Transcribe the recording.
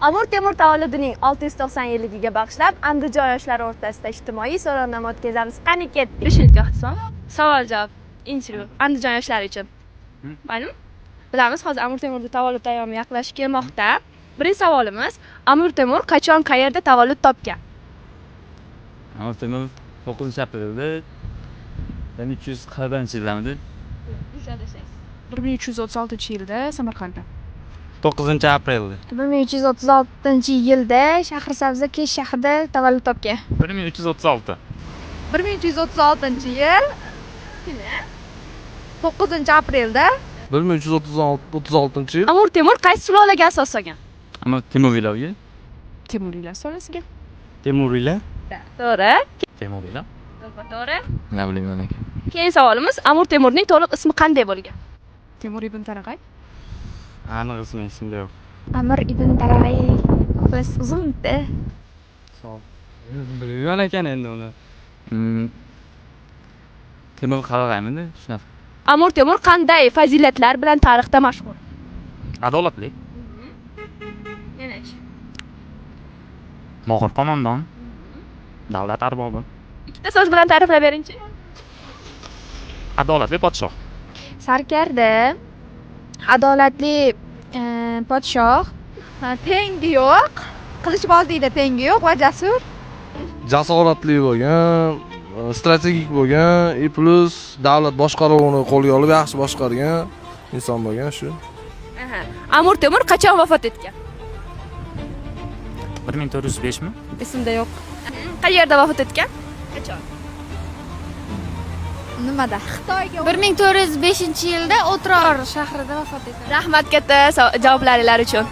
Amir Temur tavalludining 690 yilligiga bag'ishlab Andijon yoshlari o'rtasida ijtimoiy so'rovnoma o'tkazamiz. Qani, ketdik. 5 oqshom savol javob intervyu Andijon yoshlari uchun. Ma'lum? Bilamiz, hozir Amir Temurning tavallud ayyomi yaqinlashib kelmoqda. Birinchi savolimiz: Amir Temur qachon, qayerda tavallud topgan? Amir Temur 9 aprelda 1341-yildamidi? 1336-yilda Samarqandda. 9 aprelda. 1336-yilda Shahrisabzda, Kesh shahrida tavallud topgan. 1336. 1336-yil 9 aprelda. 1336-yil. Amir Temur qaysi sulolaga asos solgan? Amir Temuriylarga. Temuriylar sulolasiga. Temuriylar. To'g'ri. Temuriylar. To'g'ri. Nima bilmayman aka. Keyingi savolimiz: Amir Temurning to'liq ismi qanday bo'lgan? Temur ibn Tarag'ay. Aniq ismi esimda yo'q. Amir ibn Tarag'ay. Biz uzun-da. Bilmayman ekan endi uni. Temur Qarag'aymidi, shunaqa. Amir Temur qanday fazilatlar bilan tarixda mashhur? Adolatli. Yana. Mohir qo'mondon. Davlat arbobi. Ikkita so'z bilan ta'riflab beringchi. Adolatli podshoh. Sarkarda, adolatli podshoh. Ha, tengi yo'q. Qilichbozlikda tengi yo'q va jasur. Jasoratli bo'lgan, strategik bo'lgan и плюс davlat boshqaruvini qo'lga olib, yaxshi boshqargan inson bo'lgan shu. Aha. Amir Temur qachon vafot etgan? 1405mi? Esimda yo'q. Qayerda vafot etgan? Qachon? Nimada? Xitoyga. 1405-yilda O'tror shahrida vafot etgan. Rahmat katta javoblaringlar uchun.